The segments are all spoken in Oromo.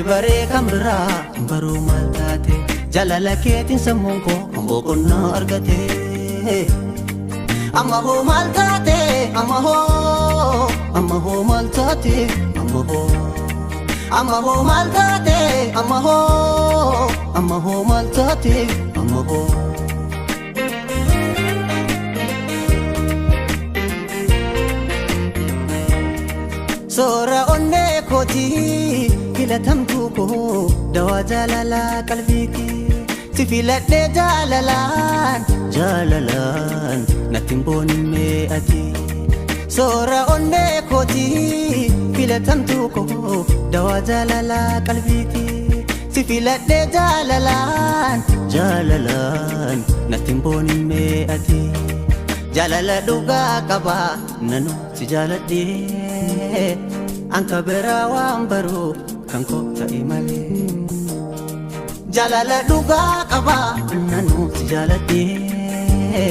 baree kan biraa baruu maal taate jaalala keetiin sammuun koo boqonnaa argate. Amma hoo maal taate amma hoo amma hoo maal taate amma hoo amma hoo maal taate amma hoo amma hoo maal taate amma hoo. Soora onnee kooti filatamtuu koo dawaa jaalalaa qalbiiti si filadhee jaalalaan jaalalaan natti hin boonimmee ati. Soora onnee kooti filatamtuu koo dawaa jaalalaa qalbiiti si filadhee jaalalaan jaalalaan natti hin boonimmee ati. Jaalala dhugaa qaba nanu si jaaladhee anka biraa waan baruu kan koo ta'e malee. Jaalala dhugaa qaba nanu si jaaladhee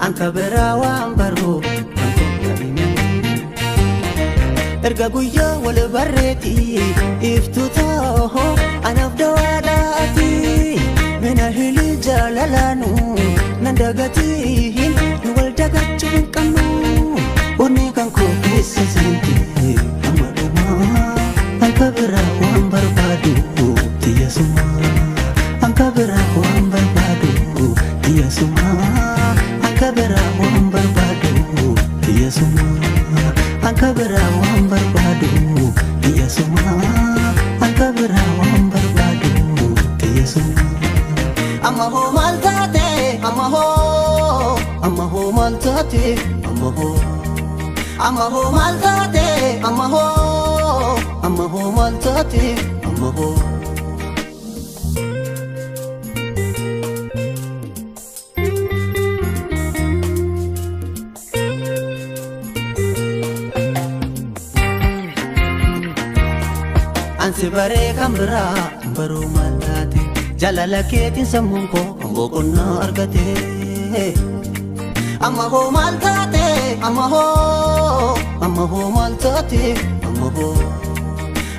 anka biraa waan baruu kan koo ta'e malee. Erga guyyaa wal barreeti iftu ta'oo anaaf dawaadhaati mina hili jaalalaanu nan dagatiin nu wal dagachuu hin qabnu. Onni kan koo keessa seente amma dhumaa anka biraa waan barbaadu tiyyasumaa anka biraa waan barbaadu tiyyasumaa anka biraa waan barbaadu tiyyasumaa anka biraa waan barbaadu tiyyasumaa anka biraa waan barbaadu tiyyasumaa. Amma hoo maal taate amma hoo amma hoo maal taate amma hoo amma hoo maal taate amma hoo amma hoo maal taate amma hoo. Ansi baree kan biraa baruu maal taate jaalala keetiin sammuun koo boqonnaa argate. Amma hoo maal taate amma hoo amma hoo maal taate amma hoo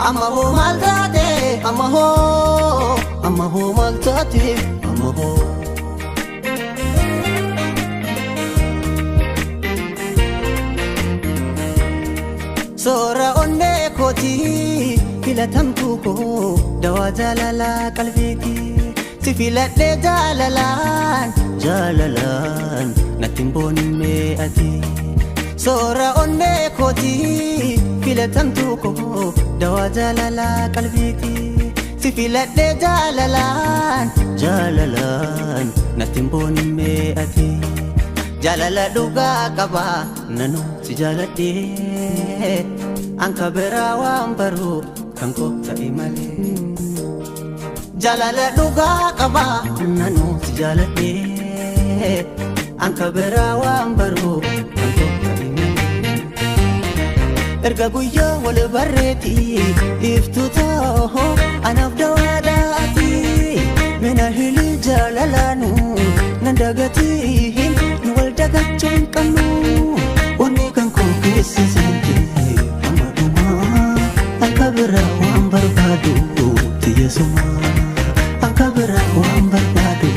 amma hoo maal taate amma hoo amma hoo maal taate amma hoo. Soora onnee kooti filatamtuu koo dawaa jaalalaa qalbiiti si filadhee jaalalaan jaalalaan natti hin boonimmee ati. Soora onnee kooti filatamtuu koo dawaa jaalalaa qalbiiti si filadhee jaalalaan jaalalaan natti hin boonimmee ati. Jaalala dhugaa qaba nanu si jaaladhee anka biraa waan baruu kan koo ta'e malee. Jaalala dhugaa qaba nanu si jaaladhee anka biraa waan baruu kan koo ta'e malee. Erga guyyaa wal barreeti iftu ta'oo anaaf dawaadhaati mina hili jaalalaanu nan dagatiin nu wal dagachuu hin qabnu. Onni kan koo keessa seente amma dhumaa anka biraa waan barbaadu tiyyasumaa anka biraa waan barbaadu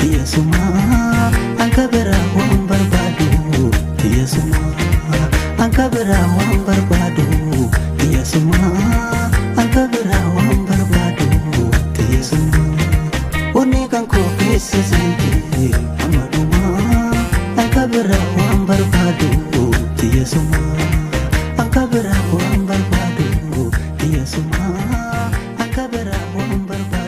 tiyyasumaa anka biraa waan barbaadu tiyyasumaa anka biraa waan barbaadu tiyyasumaa anka biraa waan barbaadu tiyyasumaa. Onni kan koo keessa seente amma dhumaa anka biraa waan barbaadu tiyyasumaa anka biraa waan barbaadu tiyyasumaa anka biraa waan barbaadu.